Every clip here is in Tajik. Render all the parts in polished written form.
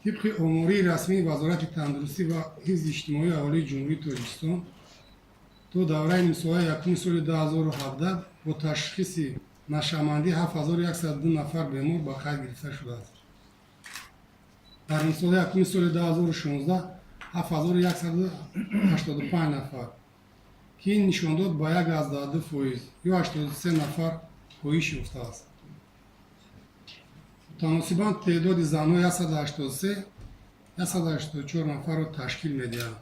Тибқи омории расмии Вазорати тандурустӣ ва ҳифзи иҷтимоии аҳолии Ҷумҳурии Тоҷикистон, то давраи нимсолаи якуми соли 2017 бо ташхиси нашъамандӣ 7102 нафар бемор ба қайд гирифта шудааст. Дар нимсолаи якуми соли 2016 7185 нафар, ки ин нишондод ба 1,2% ё 83 нафар коҳиш ёфтааст. Мутаносибан теъдоди занҳо 183, 184 нафарро ташкил медиҳанд.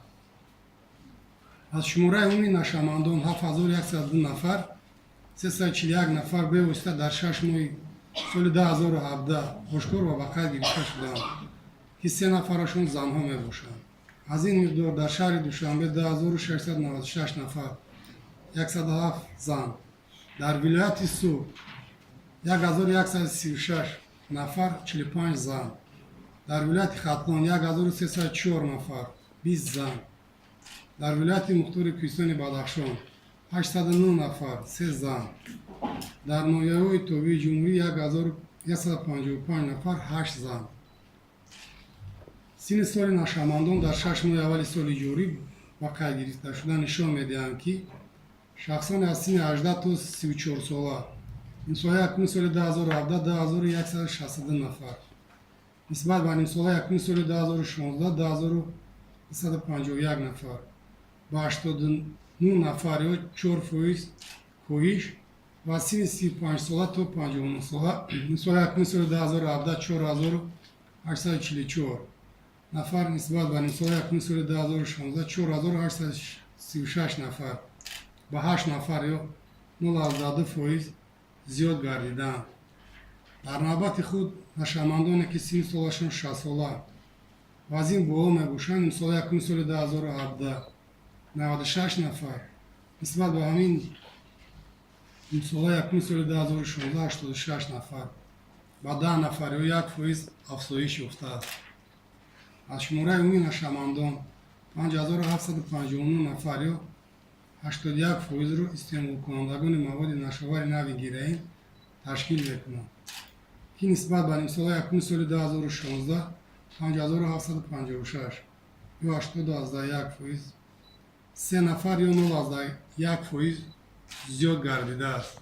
Аз шумораи умумии нашъамандон 7102 нафар, 341 нафар бевосита дар 6 моҳи соли 2017 ошкор ва ба қайд гирифта шуданд, ки се нафарашон занҳо мебошанд. Аз ин миқдор дар шаҳри Душанбе 2696 нафар, 107 зан, дар вилояти Суғд 1136 нафар, 45 зан, дар вилояти Хатлон 1304 нафар, 20 зан, дар вилояти мухтори Кӯҳистони Бадахшон 809 нафар, се зан, дар ноҳияҳои тобеи ҷумҳурӣ 1155 нафар, 8 зан. Синни соли нашъамандон дар 6 моҳи аввали соли ҷорӣ ба қайд гирифташуда нишон медиҳанд, ки шахсоне аз синни 18 то 34 сола нимсолаи якуми соли 2017 2162 нафар, нисбат ба нимсолаи якуми соли 2016 2251 нафар, ба 89 нафар ё 4% коҳиш ва синни 35 сола то 59 сола нимсолаи якуми соли 2017 4844 нафар, нисбат ба нимсолаи якуми соли 2016 4836 нафар, ба 8 нафар ё 0,2% зиёд гардиданд. Дар навбати худ, нашъамандоне, ки синни солашон 60 сола ва аз ин боло мебошанд, нимсолаи якуми соли 2017 96 нафар, нисбат ба ҳамин нимсолаи якуми соли 2016 86 нафар, ба 10 нафар ё 1% афзоиш ёфтааст. Аз шумораи умумии нашъамандон 5759 нафар ё 81 фоизро истеъмолкунандагони маводи нашъаовари нави героин ташкил мекунанд, ки нисбат ба нимсолаи якуми соли 2016 5756 ё 80,1%, се нафар ё 0,1% зиёд гардидааст.